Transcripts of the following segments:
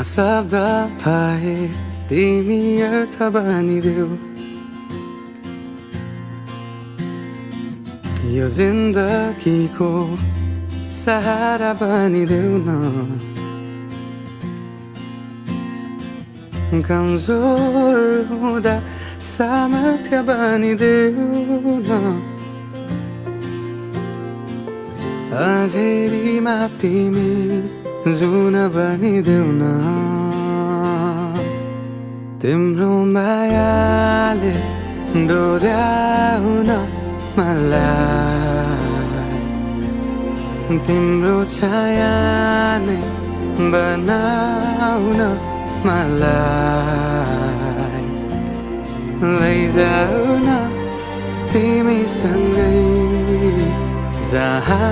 सबदा भए तिमी अर्थ बनिदेऊ यो जिन्दगीको सहारा बनिदेऊ न कमजोर हुँदा सामर्थ्य बनिदेऊ न अँधेरीमा तिमी जुन बनिदेऊ न तिम्रो मायाले डोर्याउन मलाई तिम्रो छाया नै बनाउन मलाई लैजाऊ न तिमीसँगै जहाँ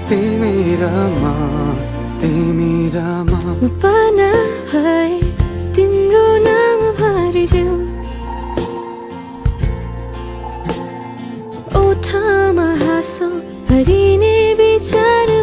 तिमी र म पाना भए तिम्रो नाम भरिदेऊ ओठमा हाँसो भरिने विचार